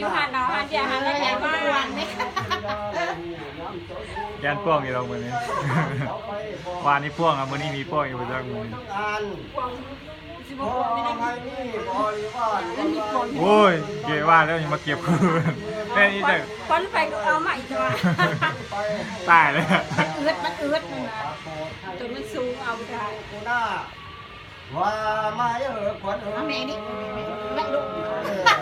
ຢູ່ຫັ້ນເນາະ ຫັ້ນເດ ຫັ້ນລະໃຫຍ່ມາກ ຢ້ານປ່ວງຢູ່ດອກມື້ນີ້ ວານນີ້ປ່ວງ ມື້ນີ້ມີປ່ວງຢູ່ບໍ່ຈັກມື້ນີ້ ຊິບໍ່ປ່ວງຢູ່ໃນນີ້ ໂອ້ຍ ເກວ່າແລ້ວຍັງມາເກັບຄືນ ແມ່ນອີ່ແຕ່ ຄວັນໄຟກໍເອົາມາອີກວ່າ ຕາຍແລ້ວ ມັນອຶດ ມັນອຶດນັ້ນນະ ຕົວມັນສູງເອົາບໍ່ໄດ້ ວ່າມາເອີ ຂວັນເອີ ມາແມ່ນີ້ ແມ່ລູກ ເລີກ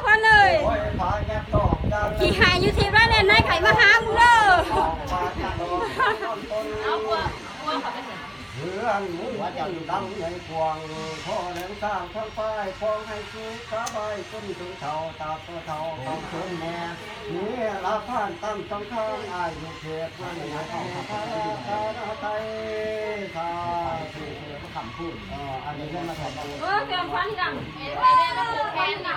ຂວັນເອີຍ ຂີ້ຫາຍຢູ່ທີ່ບ້ານແນ່ນາຍ ໃຜມາຫາມຶງເດີ ເອົາ ເຮືອນມຸງດັງໃຫຍ່ກວ້າງ ພໍແຫຼງສ້າງທັງປ້າຍ ຂອງໃຫ້ສຸກສະບາຍ ຈົນເຖິງເຖົ້າ ຕາບຕໍ່ເຖົ້າຕ້ອງເຖິງແມ່ ມີລາພານຕັ້ງສັງຂານ ອາຍຸເຂດ ເມືອງໃຫຍ່ຂອງພະນາໄຕ ສາທຸ ຄຳພູນ ເອີ ອັນນີ້ເພິ່ນມາຂອບຄຸນ ເອີ ເຄື່ອງຂວັນດຳ ເອີ ໄປແດ່ນຳຜູ້ແທນນີ້ນະ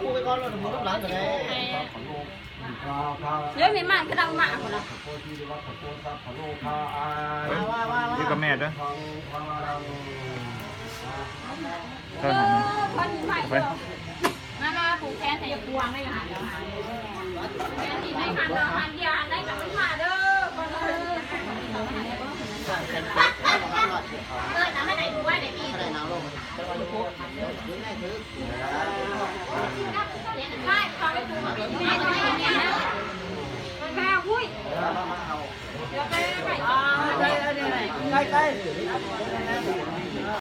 ຜູ້ໄປກ່ອນ ຜູ້ນຳຫຼັງກໍໄດ້ ເດີ ແມ່ໝ້ານກຳລັງມາພຸ້ນນະ ຢູ່ກັບແມ່ເດີ ເອີ ເພິ່ນໃໝ່ ໄປ ມາ ມາ ຜູກແຂນໃຫ້ ຜູກແຂນໃຫ້ ຫັນ ຫັນ ຢ່າໃຫ້ກັບມັນມາເດີ ເອີ ນຳໃຫ້ໄດ້ ໄດ້ອີກ ໄປ ໄປ